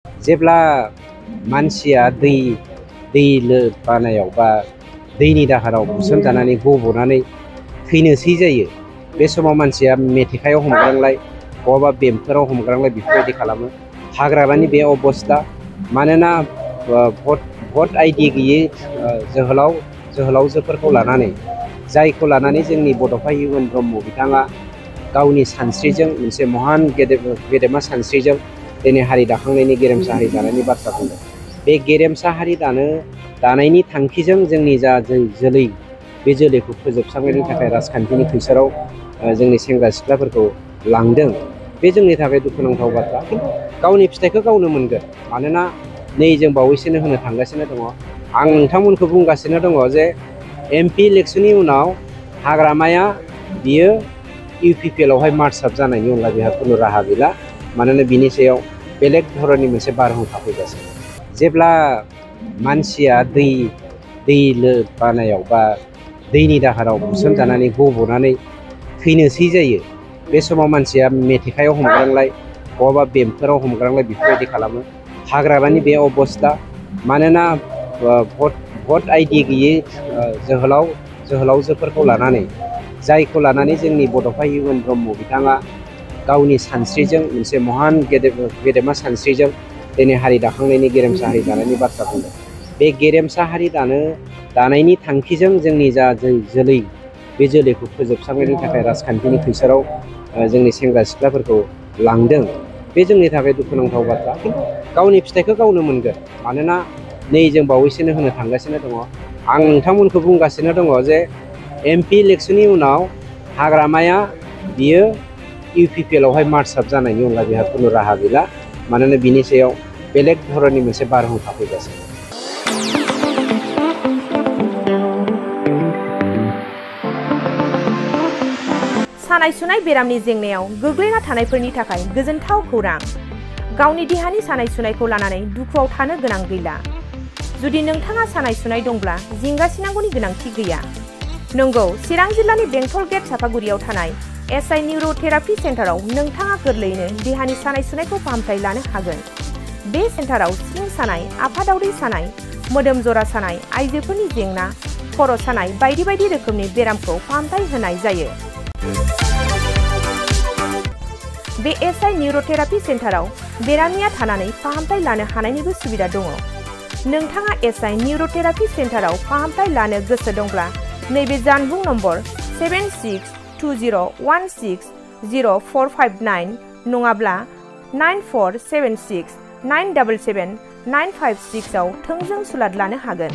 जेब्ला मानसिया दै बानायाव बा दैनि दाहाराव बुसोमजानानै गबनानै थैनोसै जायो, बे समाव मानसिया मेथेखायाव हमग्रांलाय बहाबा बेमफोराव हमग्रांलाय बेफोरबायदि खालामो। हाग्रामानि बे अबस्था, मानोना भट आइडि गैयै जोहोलावजोफोरखौ लानानै, जायखौ लानानै जोंनि बड'फा इउएन ब्रह्म बिथाङा गावनि सानस्रिजों मोनसे महान गेदेमा सानस्रिजों दिनै हारि दाखांनायनि गेरेमसा हारि दानायनि बाथ्रा बुंदों। बे गेरेमसा हारि दानायनि थांखिजों जोंनि जा जोलै, बे जोलैखौ फोजोबस्रांनायनि थाखाय राजखान्थिनि खैसाराव जोंनि सेंग्रा सिख्लाफोरखौ लांदों। बे जोंनि थाखाय दुखुनांथाव बाथ्रा। गावनि फिथाइखौ गावनो मोनगोन। मानोना नै जों बावैसोनो होनो थांगासिनो दङ। आं नोंथांमोनखौ बुंगासिनो दङ जे MP इलेक्सननि उनाव हाग्रामाया बियो UPPL आवहाय मार्चआप जानायनि अनगा बेहा खुनु राहा गैला। मानोना बिनि सायाव बेलेग धरननि मोनसे बारहुंखा फैगासिनो। जेब्ला मानसिया दै बानायाव बा दैनि दाहाराव बुसोमजानानै गबनानै थैनोसै जायो, बे समाव मानसिया मेथेखायाव हमग्रांलाय बहाबा बेमफोराव हमग्रांलाय बेफोरबायदि खालामो। हाग्रामानि बे अबस्था, मानोना भट आइडि गैयै जोहोलावजोफोरखौ लानानै, जायखौ लानानै जोंनि बड'फा इउएन ब्रह्म बिथाङा गावनि सानस्रिजों मोनसे महान गेदेमा सानस्रिजों दिनै हारि दाखांनायनि गेरेमसा हारि दानायनि बाथ्रा बुंदों। बे गेरेमसा हारि दानायनि थांखिजों जोंनि जा जोलै, बे जोलैखौ फोजोबस्रांनायनि थाखाय राजखान्थिनि खैसाराव जोंनि सेंग्रा सिख्लाफोरखौ लांदों। बे जोंनि थाखाय दुखुनांथाव बाथ्रा। गावनि फिथाइखौ गावनो मोनगोन। मानोना नै जों बावैसोनो होनो थांगासिनो दङ। आं नोंथांमोनखौ बुंगासिनो दङ जे MP इलेक्सननि उनाव हाग्रामाया बियो UPPL आवहाय मार्चआप जानायनि अनगा बेहा खुनु राहा गैला। मानोना बिनि सायाव बेलेग धरननि मोनसे बारहुंखा फैगासिनो। सानाय सुनाय बेरामनि जेंनायाव गोग्लैना थानायफोरनि थाखाय गोजोनथाव खौरां। गावनि देहानि सानाय सुनायखौ लानानै दुखुआव थानो गोनां गैला। जुदि नोंथाङा सानाय सुनाय दंब्ला जिंगासिनांगौनि गोनांथि गैया। नंगौ, चिरां जिल्लानि बेंटल गेट सापागुरियाव थानाय SI निउर'थेरापि सेन्टाराव नोंथाङा गोरलैयैनो देहानि सानाय सुनायखौ फाहामथाय लानो हागोन। बे सेन्टाराव सिं सानाय, आफादावदै सानाय, मोदोम जरा सानाय, आइजोफोरनि जेंना, खर' सानाय बायदि बायदि रोखोमनि बेरामखौ फाहामथाय होनाय जायो। बे SI निउर'थेरापि सेन्टाराव बेरामिया थानानै फाहामथाय लानो हानायनिबो सुबिदा दङ। नोंथाङा SI निउर'थेरापि सेन्टाराव फाहामथाय लानो गोसो दंब्ला नैबे जानबुं नम्बर 7620160459 नङाब्ला 9476977956 आव थोंजों सुलाद लानो हागोन।